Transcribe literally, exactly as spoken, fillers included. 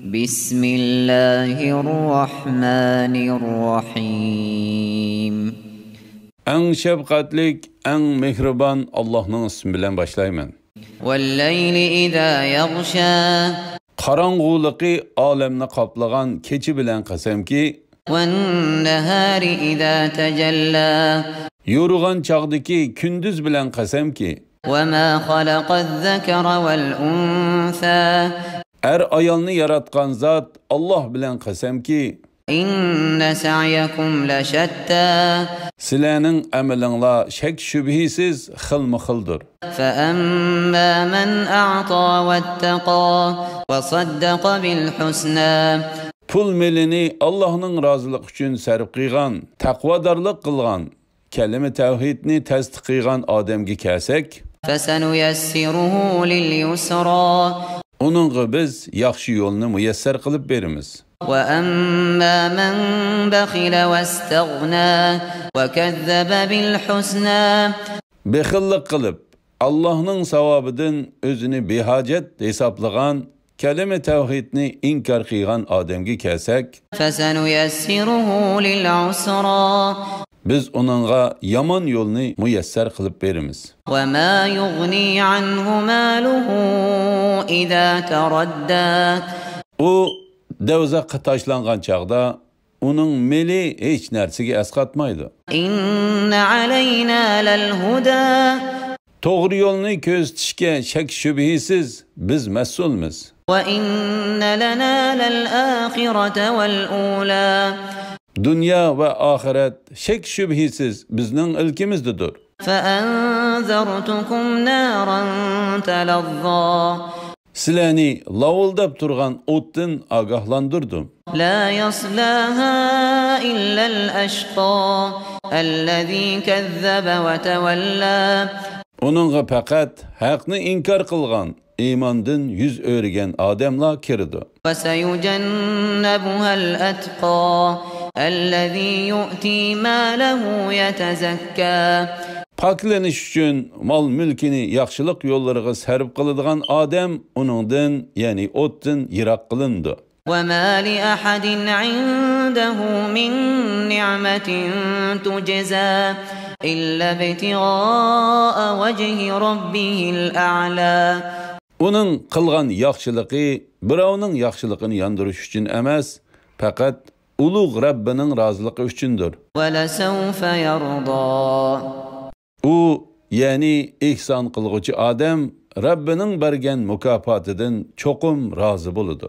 بسم الله الرحمن الرحيم. ئەڭ شەپقەتلىك، ئەڭ مېھرىبان ئاللاھنىڭ ئىسمى بىلەن باشلايمەن. والليل إذا يغشى. قاراڭغۇلۇقى ئالەمنى قاپلىغان كېچە بىلەن قەسەمكى، والنهار إذا تجلى. يورۇغان چاغدىكى كۈندۈز بىلەن قەسەمكى، وما خلق الذكر والأنثى. ئەر-ئايالنى ياراتقان زات ئاللاھ بىلەن قەسەمكى، إن سعيكم لشتى. سىلەرنىڭ ئەمىلىڭلار شەك-شۈبھىسىز خىلمۇ خىلدۇر. فأما من أعطى واتقى وصدق بالحسنى. پۇل-مېلىنى ئاللاھنىڭ رازىلىقى ئۈچۈن سەرپ قىلغان، تەقۋادارلىق قىلغان، كەلىمە تەۋھىدنى تەستىق قىلغان ئادەمگە كەلسەك، فسنيسره لليسرى. ئۇنىڭغا بىز ياخشى يولنى مۇيەسسەر قىلىپ بېرىمىز. وأما من بخل واستغنى وكذب بالحسنى. بېخىللىق قىلىپ، ئاللاھنىڭ ساۋابىدىن ئۆزىنى بىھاجەت ھېسابلىغان، كەلىمە تەۋھىدنى ئىنكار قىلغان ئادەمگە كەلسەك، فسنيسره للعسرى. بىز ئۇنىڭغا يامان يولنى مۇيەسسەر قىلىپ بېرىمىز. وما يغني عنه ماله إذا تردى. ئۇ دوزاخقا تاشلانغان چاغدا ئۇنىڭ مېلى ھېچ نەرسىگە ئەسقاتمايدۇ. إن علينا للهدى. توغرا يولنى كۆرسىتىشكە شەك-شۈبھىسىز بىز مەسئۇلمىز. وإن لنا للآخرة والأولى. دۇنيا ۋە ئاخىرەت شەك-شۈبھىسىز بىزنىڭ ئىلكىمىزدىدۇر. فأنذرتكم نارا تلظى. سىلەرنى لاۋۇلداپ تۇرغان ئوتتىن ئاگاھلاندۇردۇم. لا يصلاها إلا الأشقى الذي كذب وتولى. ئۇنىڭغا پەقەت ھەقنى ئىنكار قىلغان، ئىماندىن يۈز ئۆرۈگەن ئادەملا كىرىدۇ. وسيجنبها الأتقى الذي يؤتي ماله يتزكى. پاكلىنىش ئۈچۈن مال-مۈلكىنى ياخشىلىق يوللىرىغا سەرپ قىلىدىغان ئادەم ئۇنىڭدىن، يەنى ئوتتىن يىراق قىلىنىدۇ. وما لأحد عنده من نعمة تجزى إلا ابتغاء وجه ربه الأعلى. ئۇنىڭ قىلغان ياخشىلىقى بىراۋنىڭ ياخشىلىقىنى ياندۇرۇش ئۈچۈن ئەمەس، پەقەت ئۇلۇغ رەببىنىڭ رازىلىقى ئۈچۈندۇر. ولسوف يرضى. ئۇ، يەنى ئېھسان قىلغۇچى ئادەم رەببىنىڭ بەرگەن مۇكاپاتىدىن چوقۇم رازى بولىدۇ.